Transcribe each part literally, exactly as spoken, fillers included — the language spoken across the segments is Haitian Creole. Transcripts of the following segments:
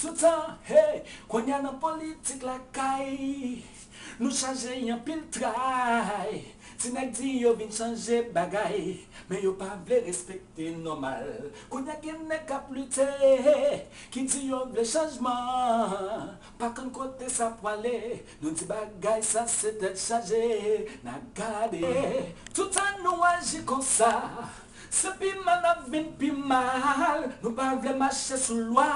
Toutan, hey, kounye a nan politik lakay, nou chaje anpil tray. Ti nèg di yo vin chanje bagay, men yo pa vle respekte nòmal. Kounye a gen nèg k ap lite, ki di yo vle chanjman, pa konn kote sa pwale. Nou di bagay sa se tèt chaje, n a gade. Toutan nou aji konsa, se pi mal n ap vin pi mal. Nou pa vle mache sou lwa,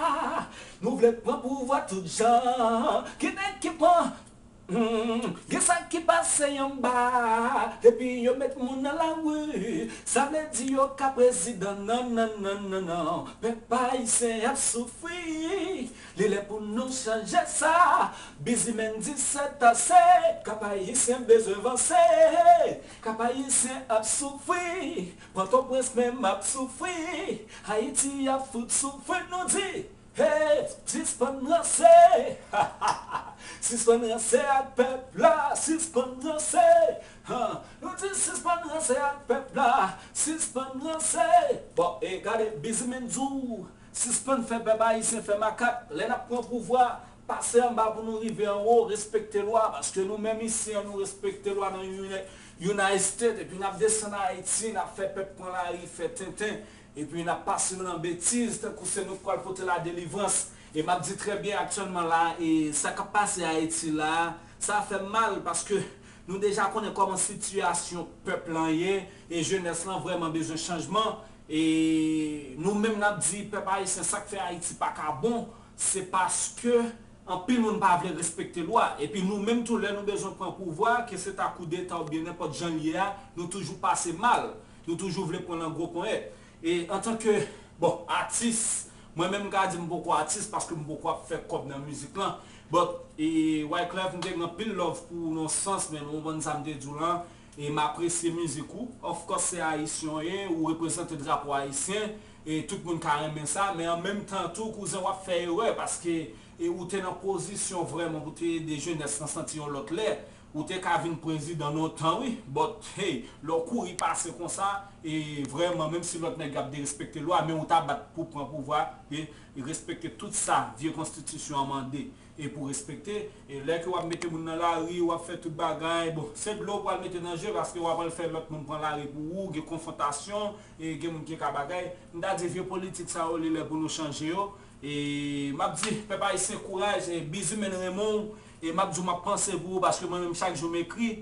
nou vle pran pouvwa tout jan. Ki nèg ki pran Hmm, gen sa ki pase anba, depi yo met moun nan lari, sa vle di yo ka prezidan, non, non, non, non, non. Pèp ayisyen ap soufri, li lè pou nou chanje sa. Bizimen di se ase, Kap Ayisyen bezwen vanse. Kap Ayisyen ap soufri, Pòtoprens menm ap soufri, Ayiti ap fout soufri, nou di. Hey, sispann ranse! Sispann ranse ak pèp la, sispann ranse! Han, nou di sispann ranse ak pèp la, sispann ranse! Bon, e gade, Bizimen di w, sispann fè pèp ayisyen fè makak, lè n ap pran pouvwa, pase anba pou nou rive anwo, respekte lwa, paske nou menm isi an, nou respekte lwa nan Uni-, United States, epi n ap desann Ayiti, n ap fè pèp pran lari, fè tenten. Epi n ap pase yo nan betiz, tankou se nou k pral pote ladelivrans. E m ap di trè byen aktyèlman la, e sa k ap pase Ayiti la, sa fè m mal, paske nou deja konnen kòman sitiyasyon pèp lan ye, e jenès lan vrèman bezwen chanjman. E nou menm n ap di pèp ayisyen, sa k fè Ayiti pa ka bon, se paske anpil moun pa vle respekte lwa. Epi nou menm tou, lè nou bezwen pran pouvwa, ke se ta koudeta oubyen nenpòt jan l ye a, nou toujou pase mal. Nou toujou vle pran nan gwo ponyèt. E antanke, bon, atis, mwen menm m ka di m poko atis paske m poko ap fè kòb nan mizik lan. But, e, Wyclef, m te gen anpil love pou ou nan sans, men ou konprann sa m te di w lan. E m apresye mizik ou. Of course, se ayisyen w ye, ou reprezante drapo ayisyen. E tout moun ka renmen sa, men an menm tan tou, kouzen, w ap fè erè, paske, e, ou te nan pozisyon vrèman pou te ede jenès lan santi yon lòt lè. Ou te ka vin prezidan lontan, wi. But, hey, lè w kouri pase konsa, e vrèman, menm si lòt nèg ap derespekte lwa, men ou ta bat pou pran pouvwa, e, e respekte tout sa vye konstitisyon an mande. E pou respekte, e lè ke w ap mete moun nan lari, w ap fè tout bagay, bon, se dlo w pral mete nan je, paske w ap al fè lòt moun pran lari pou ou, gen konfwontasyon, e gen moun ki ka bagay. M ta di vye politik sa yo, li lè pou nou chanje yo. E m ap di, pèp ayisyen, kouraj, e Bizimen renmen w, e m ap di w m ap panse pou ou, paske mwen menm chak jou m ekri,